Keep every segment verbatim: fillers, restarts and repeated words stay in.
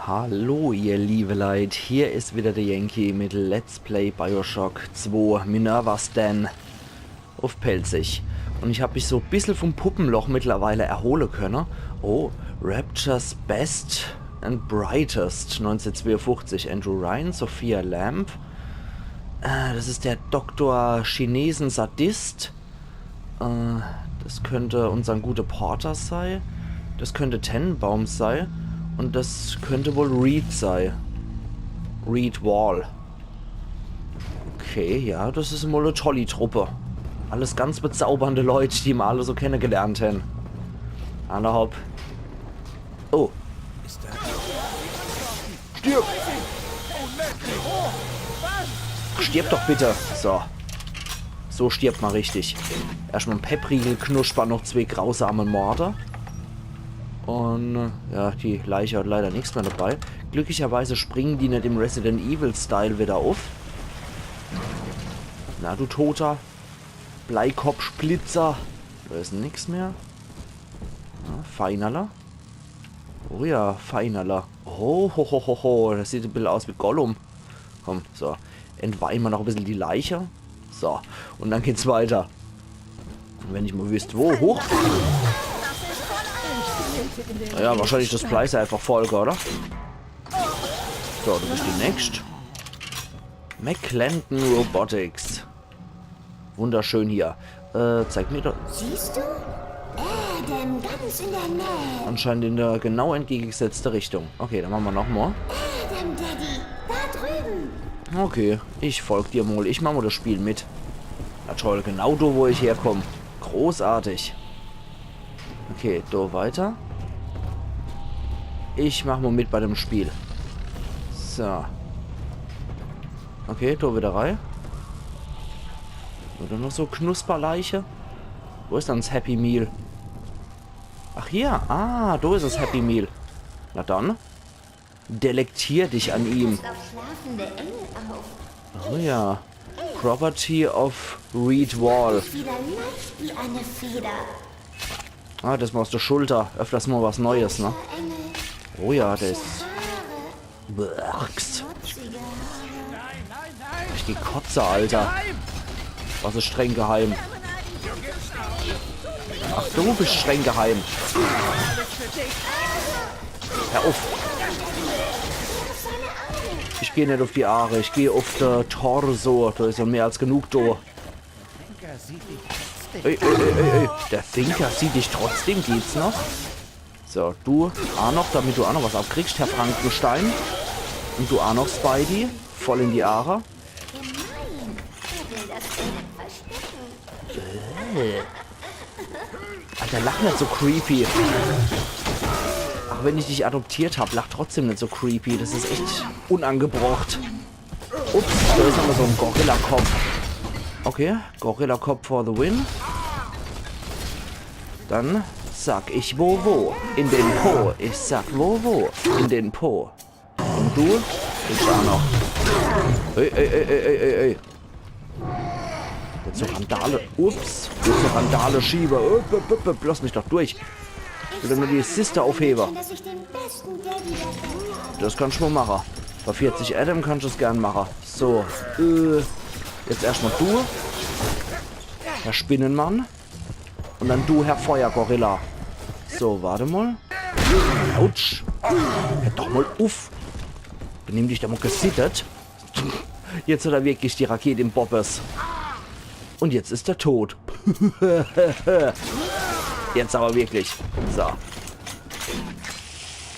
Hallo ihr liebe Leit, hier is wieder de Yankee mit Let's Play Bioshock zwei Minerva's Den uff Pälzisch. Un ich hab mich so e bissel vum Puppeloch mittlerweile erhole könne. Oh, Rapture's Best and Brightest, neunzehnhundertzweiundfünfzig, Andrew Ryan, Sophia Lamb. Äh, das is der Doktor Chinesen-Sadist. Äh, das könnt unsern gute Porter sei. Das könnt Tenenbaum sei. Un das könnt wohl Reed sei. Reed Wall. Okay, ja, das is mol e tolli Truppe. Alles ganz bezaubernde Leit, die ma alle so kennegelernt hen. Alla hopp. Oh. Stirb! Stirb doch bitte! So. So stirbt ma richtig. Erschtmol en Peppriegel knuspern, noch zwee grausame Morde. Un, äh, ja, die Leiche hat leider nix mehr dabei. Glücklicherweise springen die net im Resident Evil Style wieder uff. Na, du Toter. Bleikopp-Splitzer. Do is nix mehr. Ja, feinerler. Oh ja, feinerler. Oh, ho, ho, ho, ho. Das sieht e bissel aus wie Gollum. Komm, so. Entweihe ma noch e bissel die Leiche. So. Un dann geht's weiter. Wenn ich mol wüsst, wo. Hoch. Ja, wahrscheinlich das Splicer einfach folge, oder? So, du bist die nächst. McClendon Robotics. Wunderschön hier. Äh, zeig mir doch. Siehst du? Adam, ganz in der Nähe. Anscheinend in der genau entgegengesetzte Richtung. Okay, dann mache ma noch mol. Adam, Daddy, da drüben. Okay, ich folg dir mol. Ich mach mol das Spiel mit. Na toll, genau do, wo ich herkomm. Großartig. Okay, do weiter. Ich mach mol mit bei dem Spiel. So. Okay, do wieder rei. Oder noch so Knusperleiche. Wo is dann das Happy Meal? Ach, hier. Ah, do is das Happy Meal. Na dann. Delektier dich an ihm. Passt auf schlafende Engel auf. Oh ja. Property of Reed Wall. Wieder leicht wie eine Feder. Ah, das mol aus der Schulter. Öfters mol was Neues, ne? Engel. Oh ja, der is Haare. Brrks. Schmutzige Haare. Ich geh kotze, Alter. Was is streng geheim? Ach, du bist streng geheim. Hör uff. Ich geh net uff die Aare, ich geh uff de Torso. Do is jo mehr als genug do. Ey, ey, ey, ey, ey. Der Thinker sieht dich trotzdem, geht's noch? So, du aa noch, damit du aa noch was abkriegst, Herr Frankenstein. Un du aa noch, Spidey. Voll in die Aare. Gemein. Er will das Geld verstecken. Äh. Alter, lach net so creepy. Ach, wenn ich dich adoptiert hab, lach trotzdem net so creepy. Das is echt unangebrocht. Ups, do is nochmol so en Gorilla-Kopp. Okay, Gorilla-Kopp for the win. Dann sag ich wo, wo. In den Po. Ich sag wo, wo. In den Po. Un du? Ich aa noch. Ey, ey, ey. Jetzt so Randale. Ups. Jetzt so Randale schiebe. Upp, upp, upp, upp. Lass mich doch durch. Ich will nur die Sister uffhebe. Dass ich den besten Daddy der Welt habe. Das kannst du mol mache. Bei vierzig Adam kannst du's gern mache. So, äh, jetzt erscht mol du, Herr Spinnenmann. Un dann du, Herr Feuergorilla. So, wart mol. Autsch. Hör doch mol uff. Benimm dich doch mol gesittet. Jetzt hat er wirklich die Rakete im Bobbes. Un jetzt is er tot. Jetzt awwer wirklich. So.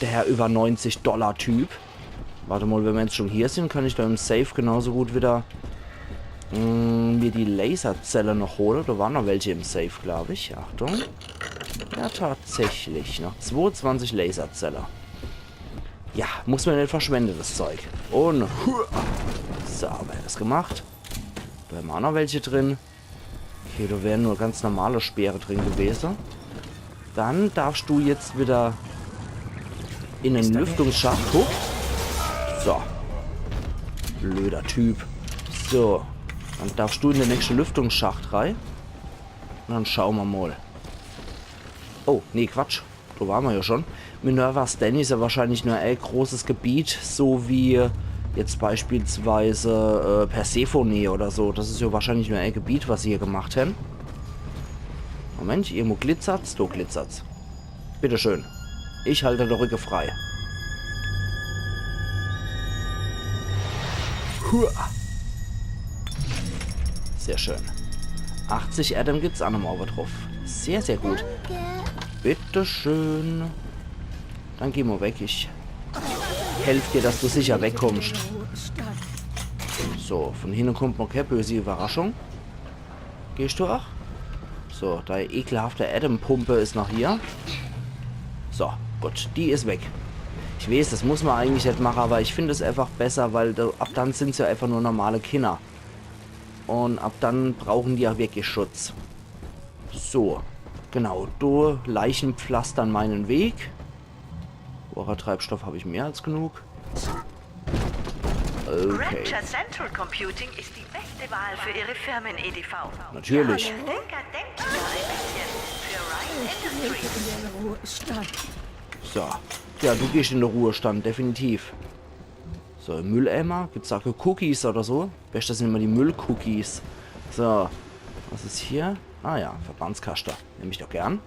Der Herr über neunzig Dollar Typ. Wart mol, wenn mer jetzt schun hier sin, kann ich do im Safe genauso gut wieder, mm, mir die Laserzelle noch hole. Do ware noch welche im Safe, glaab ich. Achtung. Ja, tatsächlich. Noch zwoezwanzig Laserzelle. Ja, muss mer net verschwende, das Zeug. Un so, hämmer das gemacht. Do hämmer aa noch welche drin. Okay, do wären nur ganz normale Speere drin gewese. Dann darfst du jetzt wieder in den Lüftungsschacht. Huch. So. Blöder Typ. So. Dann darfst du in den nächschte Lüftungsschacht rei. Un dann schaue mer mol. Oh, nee, Quatsch. Do ware mer jo schun. Minerva's Den is ja wahrscheinlich nur e großes Gebiet, so wie jetzt beispielsweise äh, Persephone oder so. Das is ja wahrscheinlich nur e Gebiet, was se hier gemacht hän. Moment, irgendwo glitzert's? Do glitzert's. Bitteschön. Ich halte de Rücke frei. Hua. Sehr schön. achtzig Adam gibt's aa nochmal druff. Sehr, sehr gut. Bitteschön. Dann geh mo weg, ich helf dir, dass du sicher wegkommst. So, von hinne kommt mo kä böse Überraschung. Gehst du aa? So, dei ekelhafte Adam-Pumpe is noch hier. So, gut, die is weg. Ich weeß, das muss ma eigentlich net mache, aber ich find es einfach besser, weil do, ab dann sin se ja einfach nur normale Kinner. Und ab dann brauchen die ja wirklich Schutz. So, genau, do Leichen pflastern meinen Weg. Bohrer-Treibstoff hab ich mehr als genug. Okay. Rapture Central Computing ist die beste Wahl für Ihre Firmen-E D V. Natürlich. Denker, denkt da ein bisschen. Für Ryan Industries. So. Ja, du gehst in de Ruhestand, definitiv. So, im Mülleimer. Gibt's do Cookies oder so? Bestes sin immer die Müllcookies. So. Was is hier? Ah ja, Verbandskaschte. Nemm ich doch gern.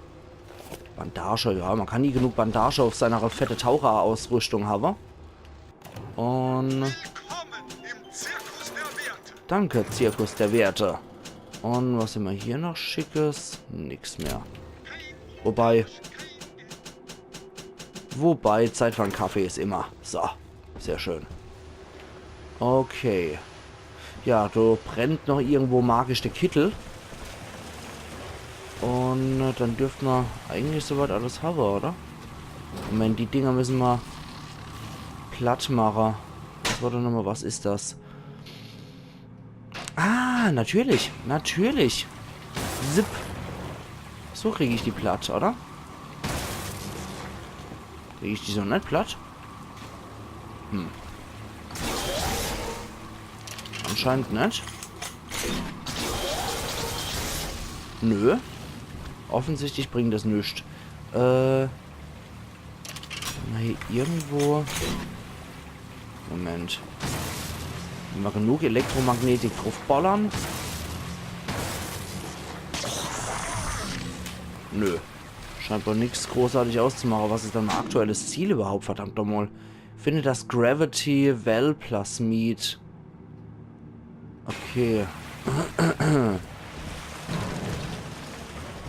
Bandage, ja, man kann nie genug Bandage auf seiner fette Taucherausrüstung habe. Und Willkommen im Zirkus der Werte. Danke, Zirkus der Werte. Und was immer hier noch Schickes? Nix mehr. Wobei. Wobei, Zeit für en Kaffee is immer. So, sehr schön. Okay. Ja, do brennt noch irgendwo magisch de Kittel. Und äh, dann dürft ma eigentlich soweit alles habe, oder? Moment, die Dinger müssen ma platt mache. Was war da nochmal? Was is das? Ah, natürlich. Natürlich. Zip. So krieg ich die platt, oder? Krieg ich die so net platt? Hm. Anscheinend net. Nö. Offensichtlich bringt das nix. Äh. Na, hier irgendwo. Moment. Wenn ma genug Elektromagnetik drauf ballern. Nö. Scheint wohl nix großartig auszumachen. Was is dann mein aktuelles Ziel überhaupt? Verdammt nochmal. Finde das Gravity Well Plasmid. Okay.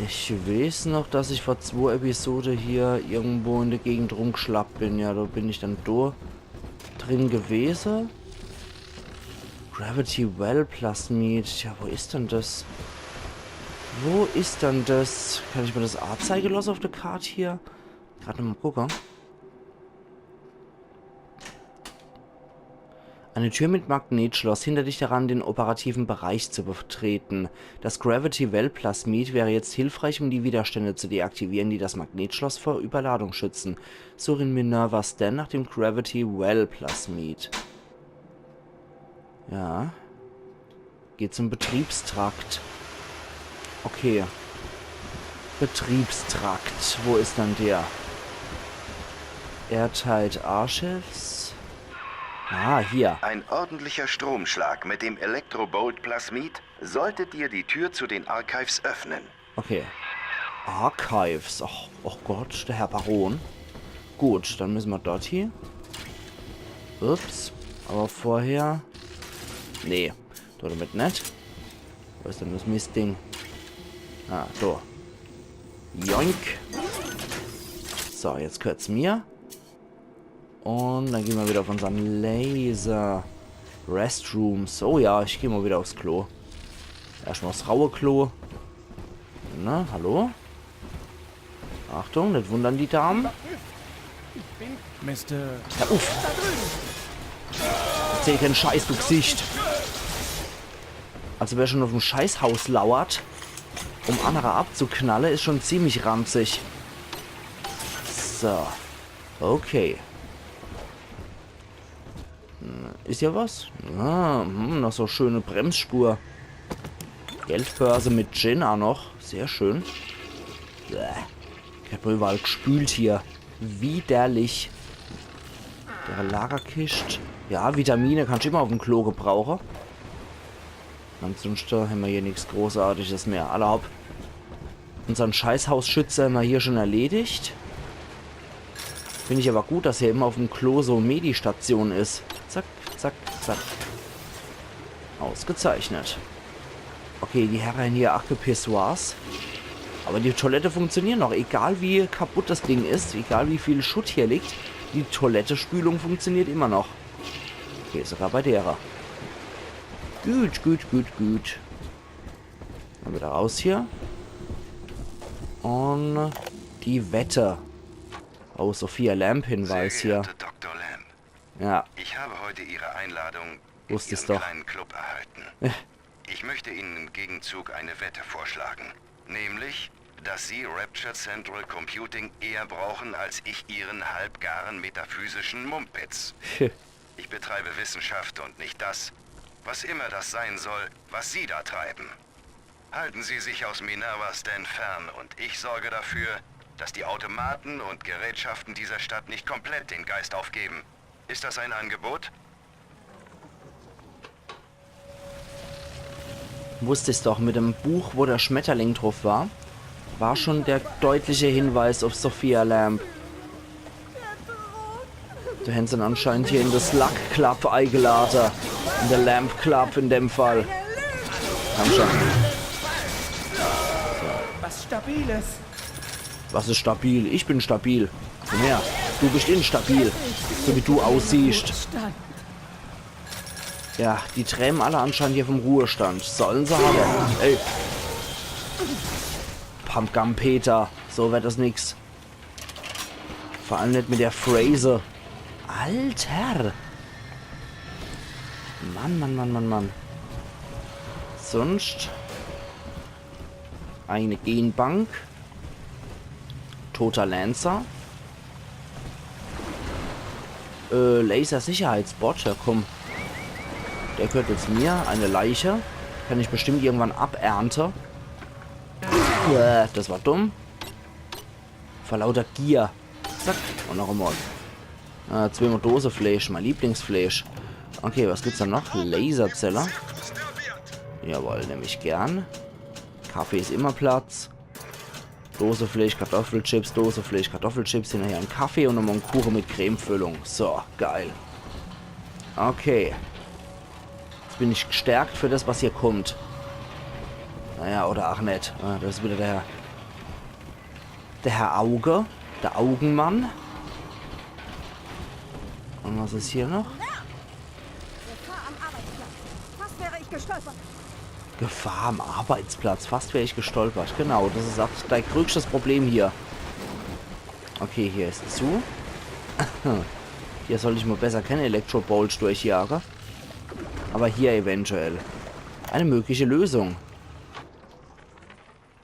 Ich weeß noch, dass ich vor zwo Episode hier irgendwo in der Gegend rumgeschlappt bin. Ja, da bin ich dann do drin gewese. Gravity Well Plasmid. Ja, wo is denn das? Wo is denn das? Kann ich mir das anzeige losse auf der Karte hier? Grad mal gucke. Eine Tür mit Magnetschloss hindert dich daran, den operativen Bereich zu betreten. Das Gravity Well Plasmid wäre jetzt hilfreich, um die Widerstände zu deaktivieren, die das Magnetschloss vor Überladung schützen. Suche in Minerva's Den nach dem Gravity Well Plasmid. Ja. Geht zum Betriebstrakt. Okay. Betriebstrakt. Wo is dann der? Airtight Archives. Ah, hier. Ein ordentlicher Stromschlag mit dem Electrobolt Plasmid sollte dir die Tür zu den Archives öffnen. Okay. Archives. Ach, oh Gott, der Herr Baron. Gut, dann müssen wir dort hier. Ups. Aber vorher. Nee, damit net. Wo is denn das Mistding? Ah, do. Joink. So, jetzt gehört's mir. Und dann gehen wir wieder auf unseren Laser. Restrooms. Oh ja, ich geh mal wieder aufs Klo. Erstmal aufs raue Klo. Na, hallo? Achtung, net wundern, die Damen. Mister. Ja, uff. Erzähl kein Scheiß, du Gesicht. Also wer schon auf dem Scheißhaus lauert, um andere abzuknalle, is schon ziemlich ranzig. So. Okay. Hm, is ja was. Ah, hm, noch so schöne Bremsspur. Geldbörse mit Gin auch noch. Sehr schön. Bäh. Ich hab überall gespült hier. Widerlich. Dere Lagerkischt. Ja, Vitamine kannsch immer uffm Klo gebrauche. Ansunschte hämmer hier nix Großartiges mehr. Alla hopp. Unsern Scheißhausschütze hämmer hier schun erledigt. Find ich awwer gut, dass hier immer uffm Klo so Medi-Station is. Zack, zack, zack. Ausgezeichnet. Okay, die Herre hier, Akte Pissoirs. Awwer die Toilette funktioniert noch. Egal wie kaputt das Ding is, egal wie viel Schutt hier liegt, die Toilettespülung funktioniert immer noch. Okay, sogar bei derer. Gut, gut, gut, gut. Dann wieder raus hier. Un die Wette. Oh, Sophia Lamb Hinweis hier. Sehr geehrte Doktor Lamb, ja, ich habe heute Ihre Einladung in Ihren kleinen Club erhalten. Wusst ich's doch. Ich möchte Ihnen im Gegenzug eine Wette vorschlagen. Nämlich, dass Sie Rapture Central Computing eher brauchen als ich Ihren halbgaren metaphysischen Mumpitz. Ich betreibe Wissenschaft und nicht das, was immer das sein soll, was Sie da treiben. Halten Sie sich aus Minervas Den fern und ich sorge dafür, dass die Automaten und Gerätschaften dieser Stadt nicht komplett den Geist aufgeben. Ist das ein Angebot? Wusst ich's doch, mit dem Buch, wo der Schmetterling druff war, war schun der deutliche Hinweis uff Sophia Lamb. Do hän se anscheinend hier in de Slug Club eigelade. In de Lamb Club in dem Fall. Komm schun. Was Stabiles. Was is stabil? Ich bin stabil. Komm her. Du bist instabil. So wie du aussiehst. Ja, die trämen alle anscheinend hier vom Ruhestand. Sollen se aber. Ey. Pumpgun Peter. So wird das nix. Vor allem net mit der Phrase. Alter. Mann, Mann, Mann, Mann, Mann. Sonst. Eine Genbank. Toter Lancer. Äh, Laser-Sicherheitsbot, ja komm. Der gehört jetzt mir. Eine Leiche. Kann ich bestimmt irgendwann abernte. Äh, das war dumm. Vor lauter Gier. Zack. Und noch einmal. Äh, zweimal Dosefleisch, mein Lieblingsfleisch. Okay, was gibt's da noch? Laserzelle. Jawohl, nehm ich gern. Kaffee is immer Platz. Dosefleisch, Kartoffelchips, Dosefleisch, Kartoffelchips, hinterher en Kaffee und nochmal en Kuche mit Cremefüllung. So, geil. Okay. Jetzt bin ich gestärkt für das, was hier kommt. Naja, oder ach net. Ah, das is wieder der, der Herr Auge, der Augenmann. Und was is hier noch? Gefahr am Arbeitsplatz. Fast wäre ich gestolpert. Gefahr am Arbeitsplatz. Fast wär ich gestolpert. Genau, das is auch dein größtes Problem hier. Okay, hier is zu. Hier sollt ich mal besser kein Electro-Bolt durchjage. Aber hier eventuell. Eine mögliche Lösung.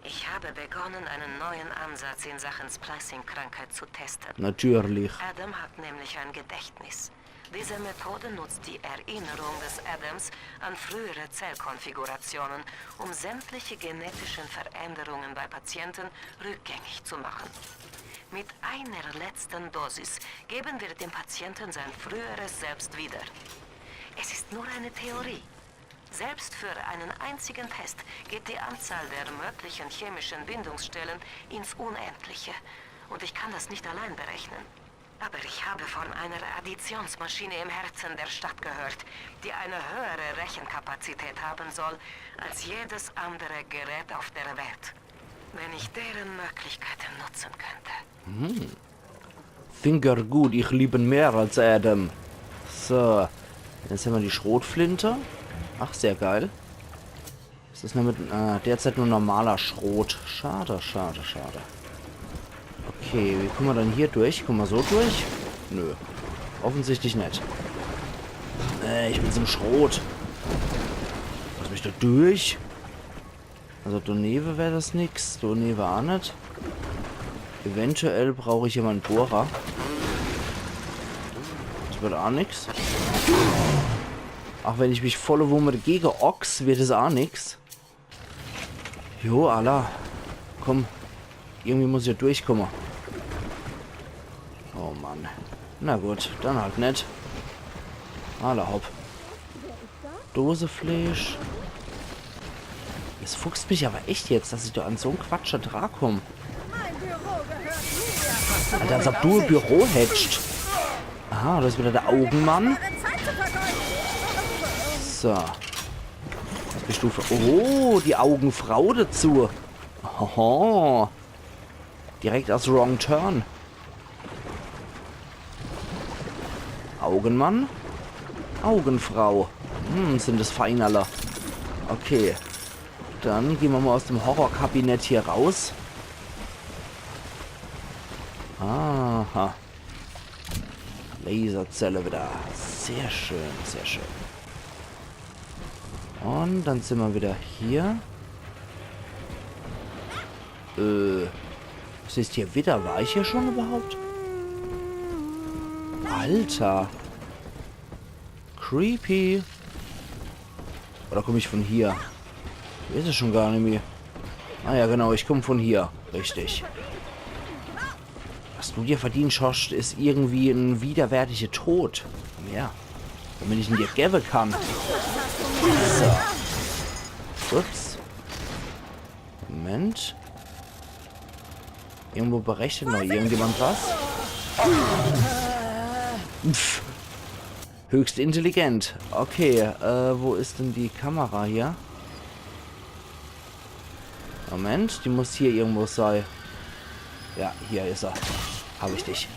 Ich habe begonnen, einen neuen Ansatz in Sachen Splicing-Krankheit zu testen. Natürlich. Adam hat nämlich ein Gedächtnis. Diese Methode nutzt die Erinnerung des Adams an frühere Zellkonfigurationen, um sämtliche genetischen Veränderungen bei Patienten rückgängig zu machen. Mit einer letzten Dosis geben wir dem Patienten sein früheres Selbst wieder. Es ist nur eine Theorie. Selbst für einen einzigen Test geht die Anzahl der möglichen chemischen Bindungsstellen ins Unendliche. Und ich kann das nicht allein berechnen. Aber ich habe von einer Additionsmaschine im Herzen der Stadt gehört, die eine höhere Rechenkapazität haben soll als jedes andere Gerät auf der Welt. Wenn ich deren Möglichkeiten nutzen könnte. Hm. Finger gut, ich lieb en mehr als Adam. So. Jetzt hämmer die Schrotflinte. Ach, sehr geil. Is das nur mit, äh, derzeit nur normaler Schrot. Schade, schade, schade. Okay, wie kumme mer dann hier durch? Kumme mer so durch? Nö. Offensichtlich net. Äh, ich will zum Schrot. Lass mich do durch. Also do newe wär das nix, do newe aa net. Eventuell brauch ich hier mol en Bohrer. Das wird aa nix. Ach wenn ich mich volle Wumme dagege ochs, wird es aa nix. Jo, alla. Komm. Irgendwie muss ich jo durchkumme. Oh Mann. Na gut, dann halt net. Alla hopp. Dosefleesch. Es fuchst mich awwer echt jetzt, dass ich do an so'n Quatsch dra kumm. Alter, als ob du e Büro hättscht. Aha, do is widder de Augenmann. So. Was bischt du für... Oh, die Augenfrau dezu. Hoho. Direkt aus Wrong Turn. Augenmann? Augenfrau. Hm, sin des Feinerler. Okay. Dann gehn mer mol aus dem Horrorkabinett hier raus. Aha. Laserzelle widder. Sehr schön, sehr schön. Un dann sin mer widder hier. Äh, was is hier widder? War ich hier schun iwwerhaupt? Alter. Creepy. Odder kumm ich vun hier? Hier is es schun gar nimmi. Ah ja, genau, ich kumm vun hier. Richtig. Was du dir verdient hoscht, is irgendwie en widerwärtige Tod. Ja. Damit ich en dir gewwe kann. So. Ups. Moment. Irgendwo berechnet noch irgendjemand was? Pff. Höchst intelligent. Okay, äh, wo is denn die Kamera hier? Moment, die muss hier irgendwo sei. Ja, hier is er. Hab ich dich.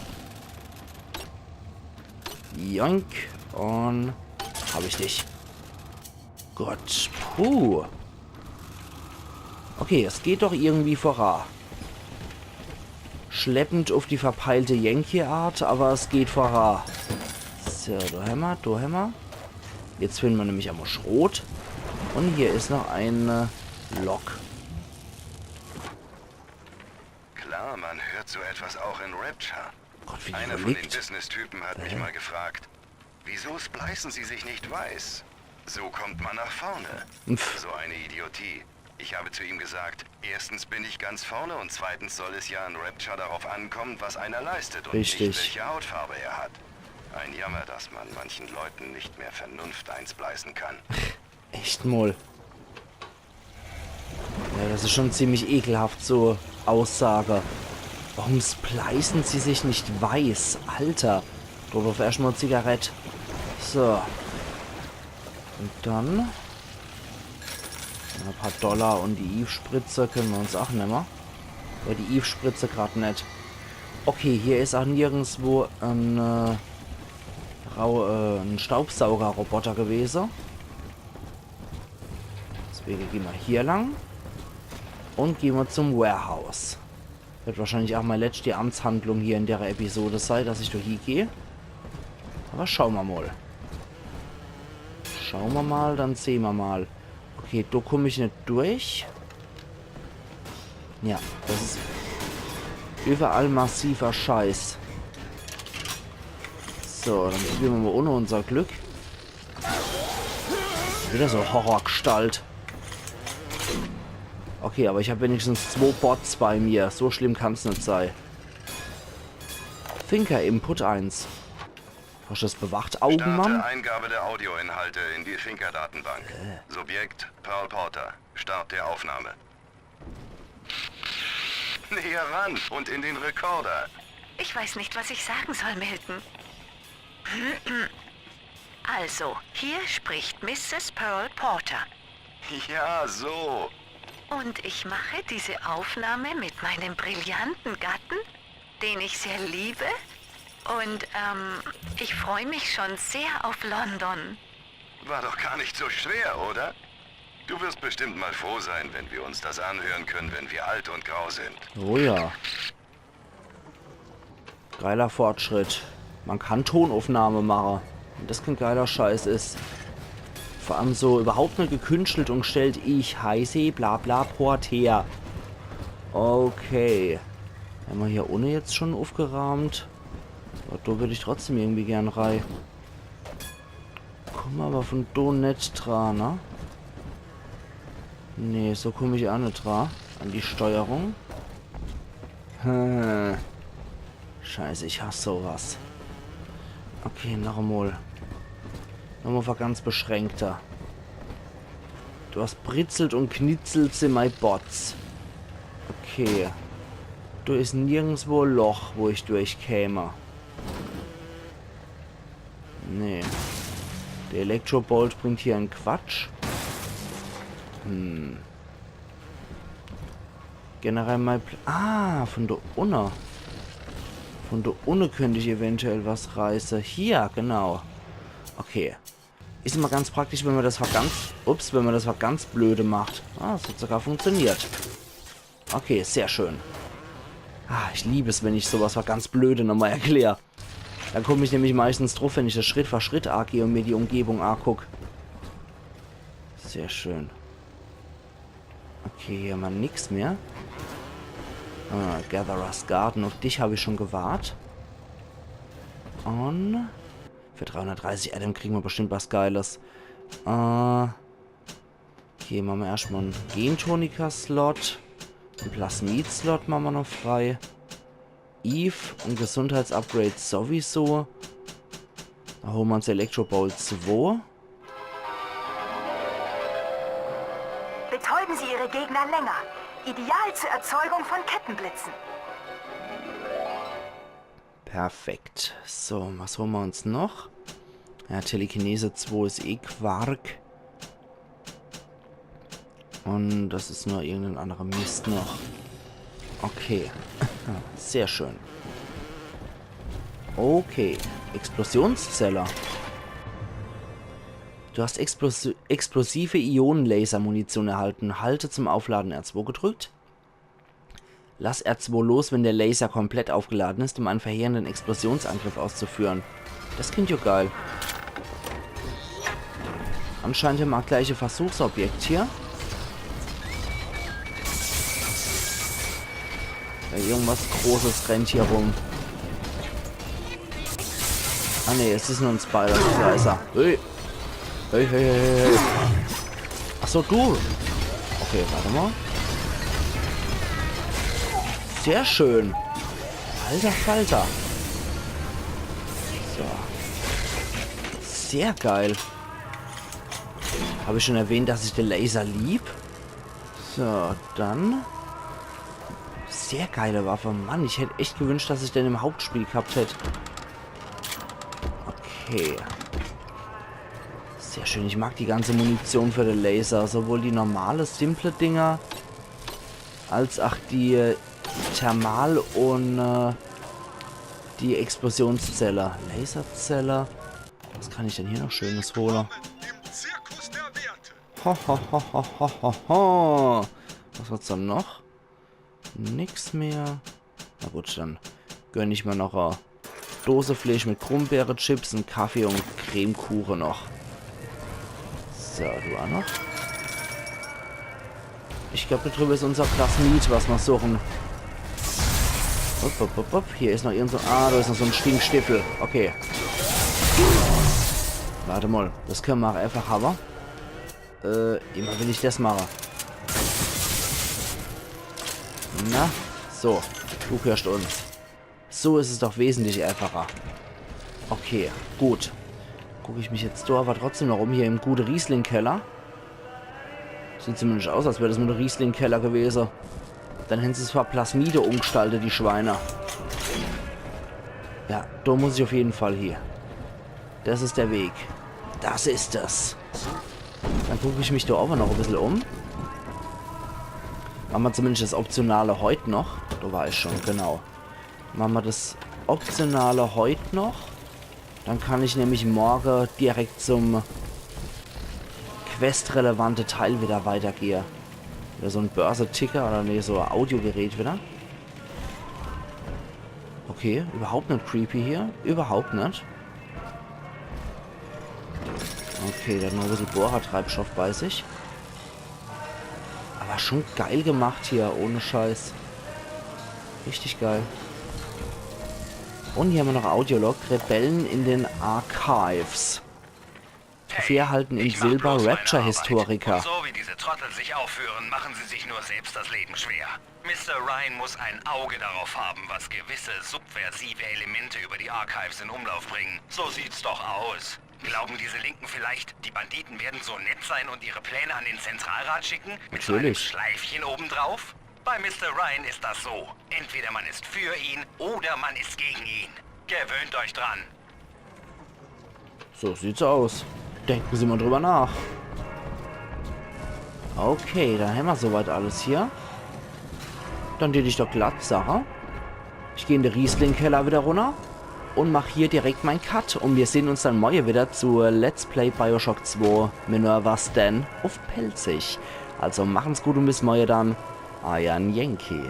Joink. Un hab ich dich. Gott, puh. Okay, es geht doch irgendwie vora. Schleppend uff die verpeilte Yankee-Art, awwer es geht vora. So, do hämmer, do hämmer. Jetzt finne mer nämlich emol Schrot. Un hier is noch e, äh, Log. Klar, man hört so etwas auch in Rapture. Gott, wie die Einer von den liegt. Business-Typen hat mich Hä? mal gefragt: „Wieso splicen Sie sich nicht weiß? So kommt man nach vorne.“ Pff. So eine Idiotie. Ich habe zu ihm gesagt: „Erstens bin ich ganz vorne und zweitens soll es ja in Rapture darauf ankommen, was einer leistet und Richtig. nicht, welche Hautfarbe er hat.“ Ein Jammer, dass man manchen Leuten nicht mehr Vernunft einsplicen kann. Echt mol. Ja, des is schun ziemlich ekelhaft, so Aussage. Warum splicen Sie sich nicht weiß? Alter. Drop uff erscht mol Zigarett. So. Un dann e paar Dollar un die Eve-Spritze kenne mer uns ach nemme. Awwer die Eve-Spritze grad net. Okay, hier is ach nirgendswo en, äh, Rau-, äh, en Staubsaugerroboter gewese. Deswege gehn mer hier lang. Un gehn mer zum Warehouse. Werd wahrscheinlich ach mei letschte Amtshandlung hier in dere Episode sei, dass ich do hiegeh. Awwer schaue mer mol. Schaue mer mol, dann sehn mer mol. Okay, do kumm ich net durch. Ja, des is üwwerall massiver Scheiß. So, dann probiere mer mol ohne unser Glück. Widder so Horrorgestalt. Okay, awwer ich hab wenigstens zwo Bots bei mir. So schlimm kann's net sei. Thinker Input eins. Hoscht des bewacht, Augenmann? Starte Eingabe der Audioinhalte in die Thinker-Datenbank. Subjekt: Pearl Porter. Start der Aufnahme. Näher ran und in den Rekorder. Ich weiß nicht, was ich sagen soll, Milton. Also, hier spricht Misses Pearl Porter. Ja, so. Und ich mache diese Aufnahme mit meinem brillanten Gatten, den ich sehr liebe. Und, ähm, ich freue mich schon sehr auf London. War doch gar nicht so schwer, oder? Du wirst bestimmt mal froh sein, wenn wir uns das anhören können, wenn wir alt und grau sind. Oh ja. Geiler Fortschritt. Mer kann Tonaufnahme mache. Wenn des kän geiler Scheiß is. Vor allem so üwwerhaupt net gekünstelt un gestellt, ich heiße bla bla Porter. Okay. Hämmer hier unne jetzt schun uffgeraamt? Awwer do würd ich trotzdem irgendwie gern rei. Kumm mer awwer vun do net dra, ne? Nee, so kumm ich ach net dra. An die Steuerung. Hm. Scheiße, ich hass sowas. Okay, noch emol. Noch emol für ganz Beschränkte. Do was britzelt un knitzelt, sin mei Bots. Okay. Do is nirgendswo e Loch, wo ich durchkäme. Nee. Der Electrobolt bringt hier en Quatsch. Hm. Generell mei Pl- Ah, von do unne. Von do unne könnt ich eventuell was reiße. Hier, genau. Okay. Is immer ganz praktisch, wenn ma das für ganz, ups, wenn ma das für ganz Blöde macht. Ah, es hat sogar funktioniert. Okay, sehr schön. Ah, ich lieb es, wenn ich sowas für ganz Blöde nochmal erklär. Dann komm ich nämlich meistens druff, wenn ich das Schritt für Schritt ageh un mir die Umgebung aguck. Sehr schön. Okay, hier ma nix mehr. Ah, Gatherer's Garden, uff dich hab ich schon gewart. Un für dreihundertdreißig Adam kriegen ma bestimmt was Geiles. Äh, okay, mache ma erscht mal en Gentonica-Slot. En Plasmid-Slot mache ma noch frei. Eve un Gesundheitsupgrade sowieso. Do hole ma uns Electrobolt zwei. Betäuben Sie Ihre Gegner länger. Ideal zur Erzeugung von Kettenblitzen. Perfekt. So, was hole ma uns noch? Ja, Telekinese zwei is eh Quark. Un das is nur irgendein anderer Mist noch. Okay. Sehr schön. Okay. Explosionszelle. Du hast explos explosive Ionenlaser-Munition erhalten. Halte zum Aufladen R zwei gedrückt. Lass R zwei los, wenn der Laser komplett aufgeladen ist, um einen verheerenden Explosionsangriff auszuführen. Das klingt ja geil. Anscheinend haben wir gleich ein Versuchsobjekt hier. Ja, irgendwas Großes rennt hier rum. Ah ne, es ist nur ein Spider-Slicer. Hey. Hey, hey, hey, hey. Ach so, du. Okay, warte mal. Sehr schön. Alter Falter. So. Sehr geil. Habe ich schon erwähnt, dass ich den Laser lieb? So, dann. Sehr geile Waffe. Mann, ich hätte echt gewünscht, dass ich den im Hauptspiel gehabt hätte. Okay. Sehr schön. Ich mag die ganze Munition für den Laser. Sowohl die normale, simple Dinger, als auch die Thermal- und äh, die Explosionszelle. Laserzelle. Was kann ich denn hier noch Schönes holen? Willkommen im Zirkus der Werte. Ho, ho, ho, ho, ho, ho, ho. Was hat's dann noch? Nix mehr. Na gut, dann gönn ich mir noch e Dose Fleisch mit Grumbeere, Chips, en Kaffee und Cremekuche noch. So, du auch noch. Ich glaub, da drüber is unser Plasmid, was wir suchen. Hopp, hopp, hopp, hopp. Hier is noch irgend so. Ah, da is noch so en Stinkstiefel. Okay. Warte mal, das können wir auch einfach haben. Äh, immer will ich das machen. Na, so, du gehörst uns. So is es doch wesentlich einfacher. Okay, gut. Guck ich mich jetzt do aber trotzdem noch um hier im gute Riesling-Keller. Sieht zumindest aus, als wär das nur der Riesling-Keller gewesen. Dann hätten sie es für Plasmide umgestaltet, die Schweine. Ja, do muss ich auf jeden Fall hier. Das is der Weg. Das is es. Dann guck ich mich do aber noch e bissel um. Machen wir zumindest das Optionale heut noch. Do war ich schon, genau. Machen wir das Optionale heut noch. Dann kann ich nämlich morgen direkt zum questrelevante Teil wieder weitergehe. Wieder so en Börse-Ticker oder nee, so e Audiogerät wieder. Okay, überhaupt net creepy hier. Überhaupt net. Okay, der hat noch e bissel Bohrertreibstoff bei sich. Aber schon geil gemacht hier, ohne Scheiß. Richtig geil. Und hier haben wir noch Audiolog, Rebellen in den Archives. Hey, Vorhalten in Silber, Arbeit. Rapture-Historiker. Und so wie diese Trottel sich aufführen, machen sie sich nur selbst das Leben schwer. Mister Ryan muss ein Auge darauf haben, was gewisse subversive Elemente über die Archives in Umlauf bringen. So sieht's doch aus. Glauben diese Linken vielleicht, die Banditen werden so nett sein und ihre Pläne an den Zentralrat schicken? Mit so einem Natürlich. Schleifchen obendrauf? Bei Mister Ryan ist das so. Entweder man ist für ihn oder man ist gegen ihn. Gewöhnt euch dran. So sieht's aus. Denken Sie mal drüber nach. Okay, dann hämmer soweit alles hier. Dann dät ich doch glatt sache, ich geh in de Riesling-Keller wieder runner und mach hier direkt mein Cut. Und wir sehn uns dann morje wieder zu Let's Play Bioshock zwei Minerva's Den uff Pälzisch. Also machen's gut und bis morje dann. Eier Yankee.